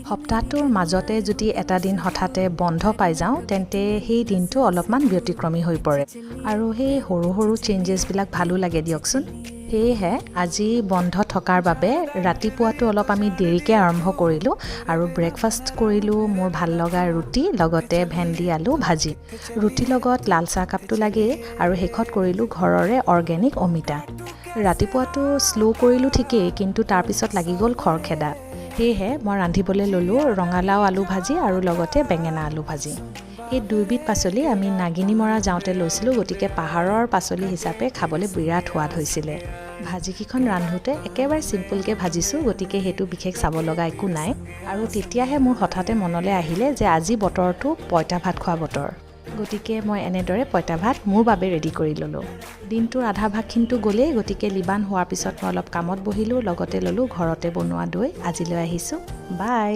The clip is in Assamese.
সপ্তাহটোৰ মাজতে যদি এটা দিন হঠাতে বন্ধ পাই যাওঁ, তেন্তে সেই দিনটো অলপমান ব্যতিক্ৰমী হৈ পৰে আৰু সেই সৰু সৰু চেঞ্জেছবিলাক ভালো লাগে দিয়কচোন। সেয়েহে আজি বন্ধ থকাৰ বাবে ৰাতিপুৱাটো অলপ আমি দেৰিকৈ আৰম্ভ কৰিলোঁ আৰু ব্ৰেকফাষ্ট কৰিলোঁ মোৰ ভাল লগা ৰুটি, লগতে ভেন্দি আলু ভাজি। ৰুটিৰ লগত লাল চাহ কাপটো লাগেই আৰু শেষত কৰিলোঁ ঘৰৰে অৰ্গেনিক অমিতা। ৰাতিপুৱাটো শ্ল' কৰিলোঁ ঠিকেই, কিন্তু তাৰপিছত লাগি গ'ল খৰখেদা। সেয়েহে মই ৰান্ধিবলৈ ল'লোঁ ৰঙালাও আলু ভাজি আৰু লগতে বেঙেনা আলু ভাজি। এই দুইবিধ পাচলি আমি নাগিনী মৰা যাওঁতে লৈছিলোঁ, গতিকে পাহাৰৰ পাচলি হিচাপে খাবলৈ বিৰাট সোৱাদ হৈছিলে। ভাজিকেইখন ৰান্ধোতে একেবাৰে চিম্পুলকৈ ভাজিছোঁ, গতিকে সেইটো বিশেষ চাব লগা একো নাই। আৰু তেতিয়াহে মোৰ হঠাতে মনলৈ আহিলে যে আজি বতৰটো পঁইতা ভাত খোৱা বতৰ, গতিকে মই এনেদৰে পঁইতা ভাত মোৰ বাবে ৰেডি কৰি ল'লোঁ। দিনটোৰ আধা ভাগখিনিতো গ'লেই, গতিকে লিবান হোৱাৰ পিছত মই অলপ কামত বহিলোঁ, লগতে ল'লোঁ ঘৰতে বনোৱা দৈ। আজিলৈ আহিছোঁ, বাই।